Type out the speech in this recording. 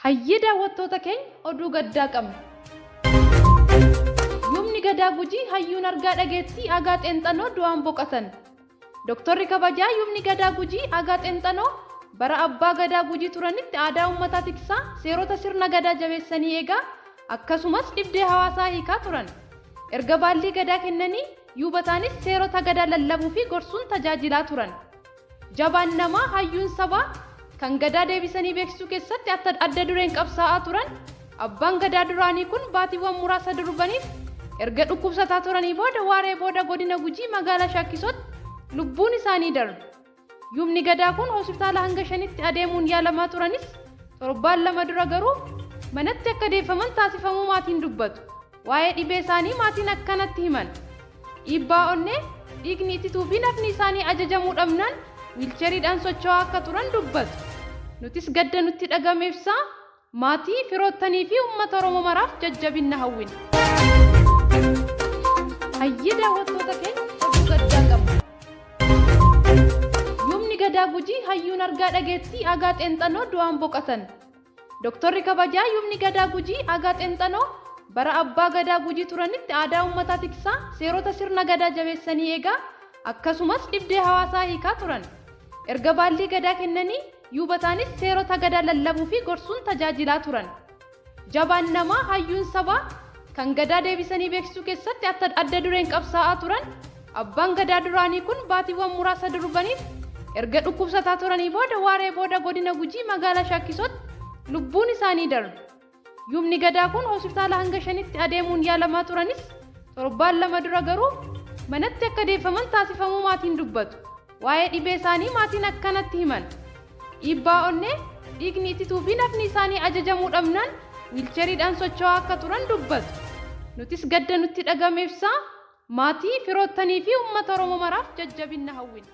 Hayyee daawwattoota keenya, oduu gaddaa qabna. Yubni Gadaa Gujii hayyuun argaa dhageettii Aagaa Xeenxanoo du'aan boqatan. Doktorri kabajaa Yubni Gadaa Gujii Aagaa Xeenxanoo bara Abbaa Gadaa Gujii turanitti aadaa uummataa tiksaa, seerota sirna Gadaa jabeessanii eegaa, akkasumas dhibdee hawaasaa hiikaa turan. Erga baallii Gadaa kennanii yuuba ta'anis seerota Gadaa lallabuu fi gorsuun tajaajilaa turan. Jabaan namaa, hayyuun sabaa, kan Gadaa deebisanii beeksisuu keessatti adda dureen qabsaa'aa turan, Abbaan Gadaa duraanii kun baatiiwwan muraasa durbaniif erga dhukkubsataa turanii booda waaree booda Godina Gujii magaalaa Shaakkisootti lubbuun isaanii darbe. Yubni Gadaa kun hospitaala hanga shanitti adeemuun yaalamaa turanis torbaan 2 dura garuu manatti akka deeffaman taasifamuu maatiin dubbatu. Waa'ee dhibee isaanii maatiin akkanatti himan. Dhiibbaa onnee, dhiigni itituu fi nafni isaanii ajajamuu dhabnaan wiilcheriidhaan socho'aa akka turan dubbatu. Nutis gadda nutti dhagame ibsaa, maatii, firoottanii fi uummata Oromoo maraaf jajjabinna hawwina. Hayyee daawwattoota keenya, oduu gaddaa qabna. Yubni Gadaa Gujii hayyuun argaa dhageettii Aagaa Xeenxanoo du'aan boqatan. Doktorri kabajaa Yubni Gadaa Gujii Aagaa Xeenxanoo bara Abbaa Gadaa Gujii turanitti aadaa uummataa tiksaa, seerota sirna Gadaa jabeessanii eegaa, akkasumas dhibdee hawaasaa hiikaa turan. Erga baallii Gadaa kennanii yuuba ta'anis seerota Gadaa lallabuu fi gorsuun tajaajilaa turan. Jabaan namaa, hayyuun sabaa, kan Gadaa deebisanii beeksisuu keessatti adda dureen qabsaa'aa turan, Abbaan Gadaa duraanii kun baatiiwwan muraasa durbaniif erga dhukkubsataa turanii booda waaree booda Godina Gujii magaalaa Shaakkisootti lubbuun isaanii darbe. Yubni Gadaa kun hospitaala hanga shanitti adeemuun yaalamaa turanis torbaan 2 dura garuu manatti akka deeffaman taasifamuu maatiin dubbatu. Waa'ee dhibee isaanii maatiin akkanatti himan. Dhiibbaa onnee, dhiigni itituu fi nafni isaanii ajajamuu dhabnaan wiilcheriidhaan socho'aa akka turan dubbatu. Nutis gadda nutti dhagame ibsaa, maatii, firoottanii fi uummata Oromoo maraaf jajjabinna hawwina.